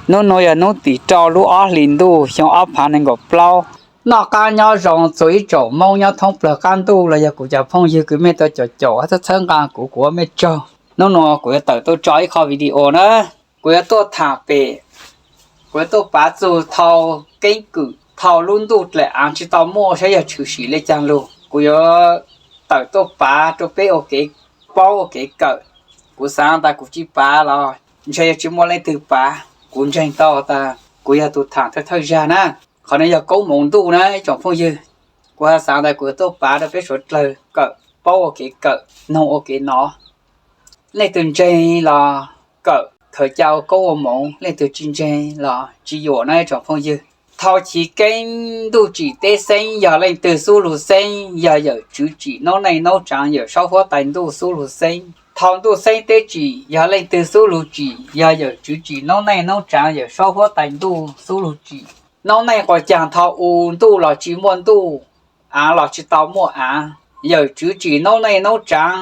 Hnub nuav yog hnub tim rau lub ob hlis ntuj xyoo ob phav nees nkaum plaub. Noj qab nyob zoo txhua ib tsoom Moob nyob thoob plawg qab ntuj los yog kuv cov phooj ywg kwv mej tau caum caum txhawb txhawb nqa kuv, kuv ua mej tsaug. Hnub nuav kuv yuav tawm tuaj tso ib qho video na, kuv yuav tuaj tham pem, kuv yuav tuaj pav txug thaus keeb kwm thaus lub ntuj dlaim aav tsis tau muaj saib yog tshwm sim le caag lug. Kuv yuav tawm tuaj pav rua peb ua kev paub ua kev kawm. Kuv xaav tas kuv tsis pav los ntshe yuav tsis muaj leej twg pav, kuv ntseeg tau tas kuv yog tug tham thawj thawj zag na. Qhov nuav yog koob moov ntuj na ib tsoom phooj ywg. Kuv has xaav tas kuv yuav tuaj pav rua peb suav dlawg kawm, paub ua kev kawm, noog ua kev nov. Leej twg ntseeg los kawm khaws ca ua koob ua moov, leej twg tsis ntseeg los tsis yuam na ib tsoom phooj ywg. Thaus chiv keeb ntuj tsim teb xeeb yog leej twg xub lug xeeb, yog yawm tswv tsim noob neej noob tsaav yawm saub huab tais ntuj xub lug xeeb. Thaus ntuj xeeb teb tsim yog leej twg xub lug tsim, yog yawm tswv tsim noob neej noob tsaav yawm saub huab tais ntuj xub lug tsim. Noob neej quas caag thaus u ntuj los tsis muaj ntuj, aav los tsis tau muaj aav, yawm tswv tsim noob neej noob tsaav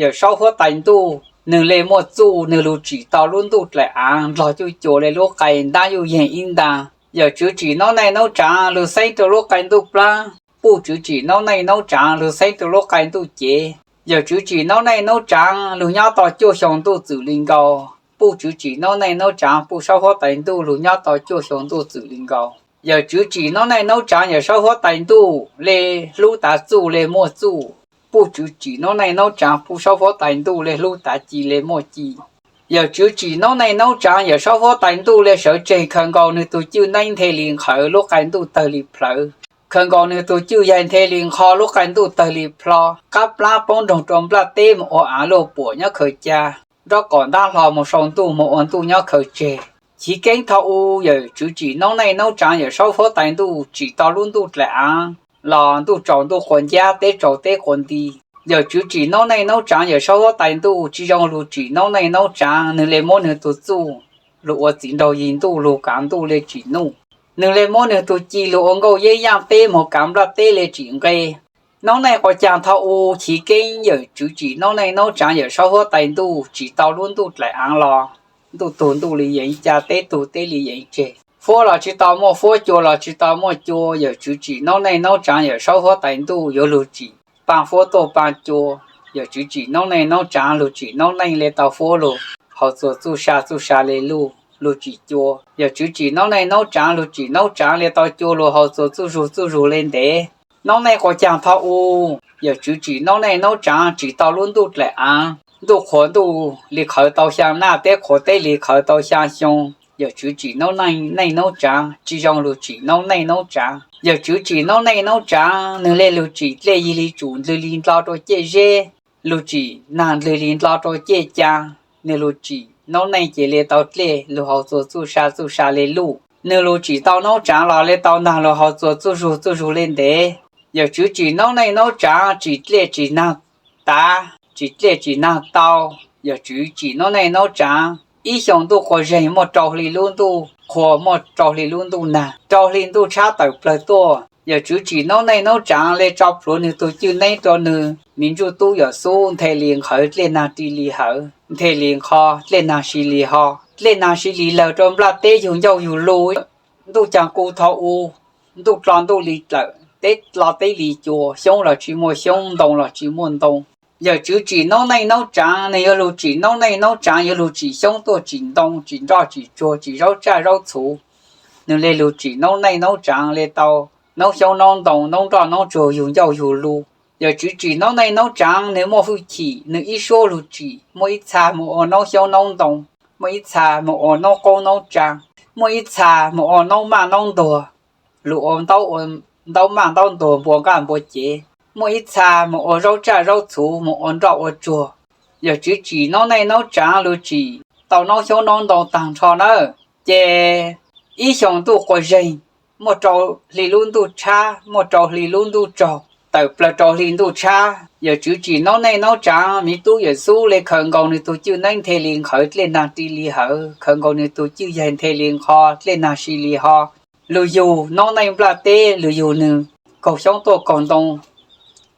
yawm saub huab tais ntuj, nwg le muaj txuj, nwg lug tsim tau lub ntuj dlaim aav nrog cuj cua le lub qai ntaab yuj yeeg ib ntaag. Yawm tswv tsim noob neej noob tsaav lug xeeb rua lub qai ntuj plaab, puj tswv tsim noob neej noob tsaav lug xeeb rua lub qai ntuj cev. Yawm tswv tsim noob neej noob tsaav lug nyob tau cuaj xyoo ntuj txwm li nkaus, puj tswv tsim noob neej noob tsaav puj saub huab tais ntuj lug nyob tau cuaj xyoo ntuj txwm li nkaus. Yawm tswv tsim noob neej noob tsaav yawm saub huab tais ntuj le hlub tav txuj le muaj txuj, puj tswv tsim noob neej noob tsaav puj saub huab tais ntuj le hlub tav ci le muaj ci. Yawm tswv tsim noob neej noob tsaav yawm saub huab tais ntuj le sawv tseg khaws nkaus nwg tug cwj neeb nthe li nqhawv lub qai ntuj tawg li plhawv, khaws nkaus nwg tug cwj yaig nthe li nqho lub qai ntuj tawg li plho, qab plaab poob nroog rua nplaj teb moog ua aav luaj puam nyob khaws ca, nraub qaum ntaab hlo moog sau ntuj moog ua ntuj nyob khaws tseg. Chiv keeb thaus u, yawm tswv tsim noob neej noob tsaav yawm saub huab tais ntuj tsim tau lub ntuj dlaim aav los ntuj tsaus ntuj quas ncab, teb tsaus teb quas nti. Yawm tswv tsim noob neej noob tsaav yawm saub huab tais ntuj tsis zoo lug tsim noob neej noob tsaav, nwg le muab nwg tug txuj lug ua txiv nraug yig ntuj lug kaav ntuj le tsim nuj. Nwg le muab nwg tug ci lug ua nkauj yeb yaaj teb moog kaav nplaj teb le tsim nqe. Noob neej quas caag thaus u, chiv keeb yawm tswv tsim noob neej noob tsaav yawm saub huab tais ntuj tsim tau lub ntuj dlaim aav los ntuj tug ntuj li yeev ca, teb tug teb li yeev tseg. Fuab los tsis tau muaj fuab, cua los tsis tau muaj cua, yawm tswv tsim noob neej noob tsaav yawm saub huab tais ntuj yuav lug tsim paaj fuab tuaj paaj cua. Yawm tswv tsim noob neej noob tsaav lug tsim noob neej le tau fuab lug haus txuas txuj sa, txuj sa le luj lug tsim cua. Yawm tswv tsim noob neej noob tsaav lug tsim noob tsaav le tau cua lug haus txuas txuj zug, txuj zug le ntev. Noob neej quas caag thaus u, yawm tswv tsim noob neej noob tsaav tsim tau lub ntuj dlaim aav, ntuj qhuav ntuj li qhawv tau xyaa naj, teb qhuav teb li qhawv tau xyaa xyoo. Yawm tswv tsim noob neej noob tsaav tsis zoo lug tsim noob neej noob tsaav. Yawm tswv tsim noob neej noob tsaav nwg le lug tsim dlej yig li tsum, ndlwg li ndlo rua ciaj zeb, lug tsim naag ndlwg li ndlo rua ciaj caa. Nwg lug tsim noob neej ces le tau dlej lug haus txuas txuj sa, txuj sa le luj. Nwg lug tsim tau noob tsaav los le tau naag lug haus txuas txuj zug, txuj zug le ntev. Yawm tswv tsim noob neej noob tsaav tsim dlej tsim naag tav, tsim dlej tsim naag tau. Yawm tswv tsim noob neej noob tsaav ib xyoos ntuj quas zeeg muaj rau hli lub ntuj qhua, muaj rau hli lub ntuj naag, rau hli ntuj tshab tawm plawg tuaj. Yawm tswv tsim noob neej noob tsaav le tso plhuav nwg tug cwj neeb rua nwg me ntsuj tub yawm xub nthe li nqhawv dlej naag ri li hawv, nthe li nqho dlej naag si li ho, dlej naag si li lawg rua nplaj teb yug ncauj yug lug. Ntuj caag kuv thaus u, ntuj dlo ntuj li dlawm, teb dlo teb li cua, xyoob los tsis muaj xyoob, ntoo los tsis muaj ntoo. Yawm tswv tsim noob neej noob tsaav nwg yuav lug tsim noob neej noob tsaav, yuav lug tsim xyoob tuaj tsim ntoo, tsim nroj tsim tsuag, tsim zaub tsaj zaub txhuv. Nwg le lug tsim noob neej noob tsaav le tau noob xyoob noob ntoo, noob nroj noob tsuag, yug ncauj yug lug. Yawm tswv tsim noob neej noob tsaav nwg muaj hwj chim, nwg ib suab lug tsim, muaj ib txha moog ua noob xyoob noob ntoo, muaj ib txha moog ua noob qoob noob tsaa, muaj ib txha moog ua noob maj noob ntuag, lug ua ntaub maj ntaub ntuag, npua nqaj npua cev, muaj ib txha moog ua zaub tsaj zaub txhuv, moog ua nroj ua tsuag. Yawm tswv tsim noob neej noob tsaav lug tsim tau noob xyoob noob ntoo taag nrho nawb. Ces ib xyoos ntuj quas zeeg, muaj rau hli lub ntuj tshab, muaj rau hli lub ntuj tsaug, tawm plawg rau hli ntuj tshab. Yawm tswv tsim noob neej noob tsaav, me tub yawm xub le khaws nkaus nwg tug cwj neeb nthe li nqhawv dlej naag ri li hawv, khaws nkaus nwg tug cwj yaig nthe li nqho dlej naag si li ho. Lug yug noob neej nplaj teb, lug yug nwg kaug xyoob tuaj kaug ntoo,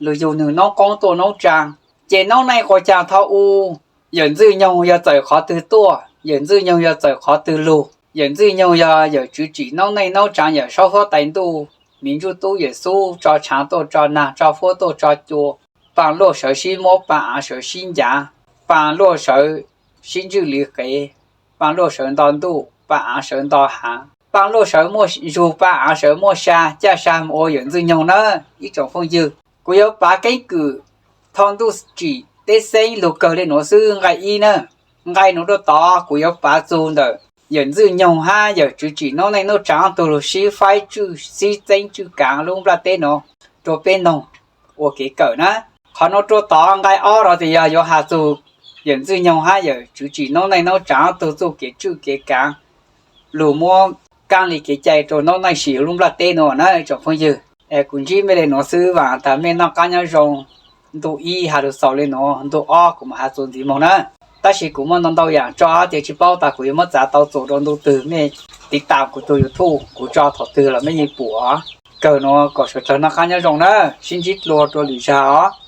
lug yug nwg noob qoob tuaj noob tsaa. Ces noob neej quas caag thaus u, yawm ntxwg nyoog yog txawm qhov twg tuaj, yawm ntxwg nyoog yog txawm qhov twg lug. Yawm Ntxwj Nyoog yog yawm tswv tsim noob neej noob tsaav, yawm saub huab tais ntuj, miv ntsuj tub yawm xub, tso tshaav tuaj tso naag, tso fuab tuaj tso cua, paa luaj sawv sib muab, paa aav sawv sib ncav, paa luaj sawv sib ntswj liv qev, paa luaj sawv nto ntuj, paa aav sawv nto haav, paa luaj sawv muaj zug, paa aav sawv muaj sa, caj sa mus ua yawm Ntxwj Nyoog na. Ib tsoom phooj ywg, kuv yuav pav keeb kwm thoj ntuj tsim teb xeeb lug kawg le nuav xwb, nqai ib na. Nqai nuav rua tod kuv yuav pav txug ntawm yawm Ntxwj Nyoog hab yawm tswv tsim noob neej noob tsaav ob tug lug sib faib tswj, sib txeeb tswj kaav lub nplaj teb nuav rua peb noog ua kev kawm na. Qhov nuav rua tod nqai ob no tes yog yuav has txug yawm Ntxwj Nyoog hab yawm tswv tsim noob neej noob tsaav ob tug txuj kev tswj kev kaav lug muab kaab le kev cai rua noob neej sim lub nplaj teb nuav na tsoom phooj ywg. Es kuv ntsib mej le nuav xwb, vaam tas mej noj qaab nyob zoo. Ntu ib has lug xaus le nuav, ntu ob kuv mam has txuas ntxiv moog na. Tab sis kuv muaj ntau ntau yaam tso hab ces tsi paub tas kuv yuav muab txav tau txuas rua ntu twg. Mej tiv tas kuv tug YouTube, kuv tso thaum twg los mej yeej pum os. Kawg nuav kom suav dlawg noj qaab nyob zoo na, sib ntsib dlua rua lwm zag os.